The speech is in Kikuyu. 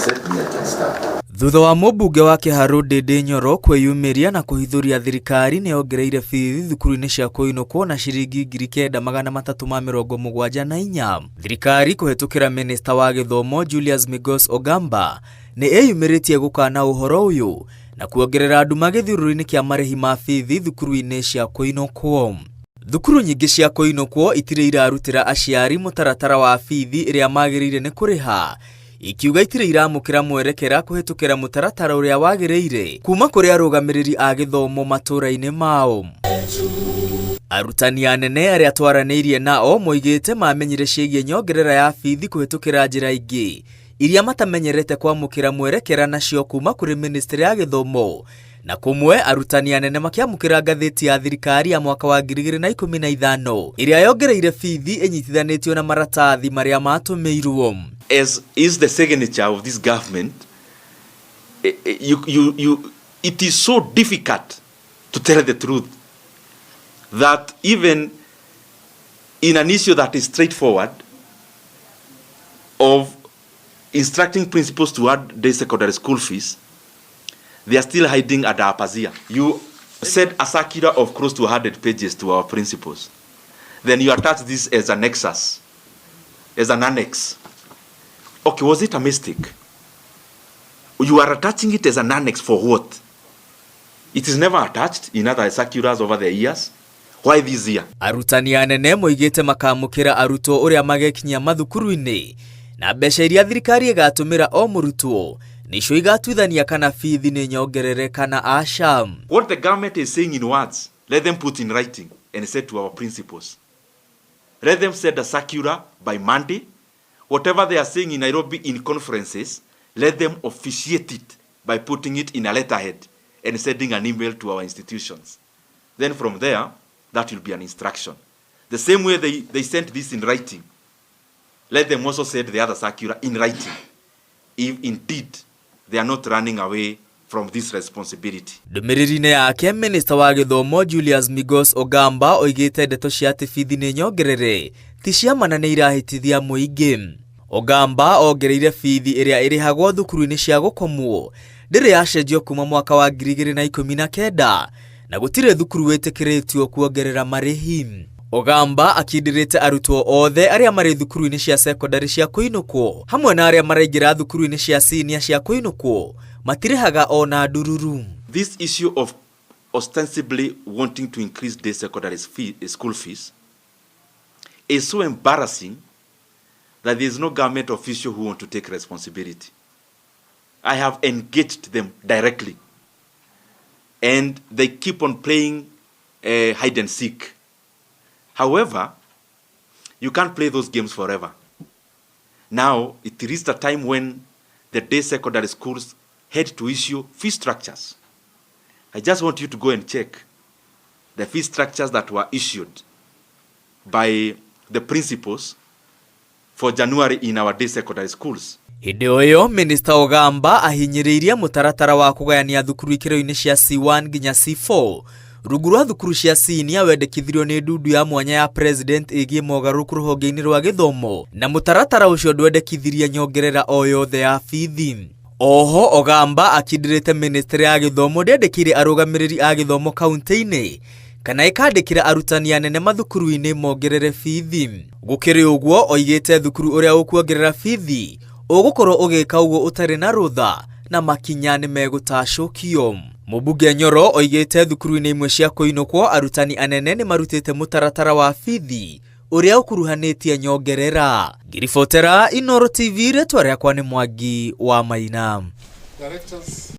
said, me, I can start. Thutha wa mũmbunge wa Kĩharũ Ndindi Nyoro kwĩyumĩria na kũhithũria thirikari nĩ yongereire bithi thukuru-inĩ cia kũinũkwo na ciringi 9,374. Thirikari kũhetũkĩra minista wa gĩthomo Julius Migos Ogamba nĩ ĩyumĩrĩtie gũkana ũhoro ũyũ na kuongerera nduma gĩthiũrũrĩ-inĩ kĩa marĩhi ma bithi thukuru-inĩ cia kũinũkwo. Thukuru nyingĩ cia kũinũkwo itirĩ irarutĩra aciari mũtaratara wa bithi ĩrĩa magĩrĩire nĩ kũrĩha, ikiuga itirĩ iramũkĩra mwerekera kũhetũkĩra mũtaratara ũrĩa wagĩrĩire kuma kũrĩ arũgamĩrĩri a gĩthomo matũũra-inĩ mao. Arutani anene arĩa twaranĩirie nao moigĩte mamenyire ciĩgiĩ nyongerera ya bithi kũhetũkĩra njĩra ingĩ iria matamenyerete kwamũkĩra mwerekera nacio kuma kũrĩ ministry ya gĩthomo, na kũmwe arutani anene makĩamũkĩra ngathĩti ya thirikari ya mwaka wa 2015 ĩrĩa yongereire bithi ĩnyitithanĩtio na maratathi marĩa matũmĩirwo. As is the signature of this government, it is so difficult to tell the truth that even in an issue that is straightforward of instructing principals to add day secondary school fees, they are still hiding at Apazia. You sent a circular of close to 100 pages to our principals. Then you attach this as a nexus, as an annex. Okay, was it a mistake? You are attaching it as an annex for what? It is never attached in other circulars over the years. Why this year? Arutani anene moigĩte makamũkĩra arutwo ũrĩa magekinyia mathukuru-inĩ na mbeca iria thirikari ĩgatũmĩra o mũrutwo nĩcio igatuithania kana bithi nĩ nyongerere kana aca. What the government is saying in words, let them put in writing and say to our principals. Let them send a circular by Monday. Whatever they are saying in Nairobi in conferences, let them officiate it by putting it in a letterhead and sending an email to our institutions. Then from there, that will be an instruction. The same way they sent this in writing, let them also send the other circular in writing, if indeed they are not running away from this responsibility. Ndũmĩrĩri-inĩ yake, minista wa gĩthomo Julius Migos Ogamba oigĩte ndeto cia atĩ bithi nĩ nyongerere ti cia ma na nĩ irahĩtithia mũingĩ. Ogamba ongereire bithi ĩrĩa ĩrĩhagwo thukuru-inĩ cia gũkomwo ndĩrĩ yacenjio kuma mwaka wa 2019 na gũtirĩ thukuru wĩtĩkĩrĩtio kuongerera marĩhi. Ogamba akindĩrĩte arutwo othe arĩa marĩ thukuru-inĩ cia secondary cia kũinũkwo hamwe na arĩa maraingĩra thukuru-inĩ cia senior cia kũinũkwo matirĩhaga ona ndururu. This issue of ostensibly wanting to increase day secondary school fees is so embarrassing that there is no government official who want to take responsibility. I have engaged them directly, and they keep on playing hide and seek. However, you can't play those games forever. Now, it reached a time when the day secondary schools had to issue fee structures. I just want you to go and check the fee structures that were issued by the principals for January in our day secondary schools. Hĩndĩ o ĩyo, Minista Ogamba ahinyĩrĩirie mũtaratara wa kũgayania thukuru ikĩro-inĩ cia C1 nginya C4 rungu rwa thukuru cia senior wendekithirio nĩ ndundu ya mwanya ya president ĩgiĩ mogarũrũku rũhonge-inĩ rwa gĩthomo na mũtaratara ũcio ndwendekithirie nyongerera o yothe ya bithi. Oho Ogamba akindĩrĩte ministry ya gĩthomo ndĩandĩkĩire arũgamĩrĩri a gĩthomo kaunti-inĩ kana ĩkandĩkĩra arutani anene mathukuru-inĩ mongerere bithi. Gũkĩrĩ ũguo, oigĩte thukuru ũrĩa ũkuongerera bithi ũgũkorwo ũgĩka ũguo ũtarĩ na rũtha na makinya nĩ megũtacũkio. Mũmbunge Nyoro oigĩte thukuru-inĩ imwe cia kũinũkwo arutani anene nĩ marutĩte mũtaratara wa bithi ũrĩa ũkuruhanĩtie nyongerera. Ngiribotera Inooro TV, rĩtwa rĩakwa nĩ Mwangi wa Maina. Directors.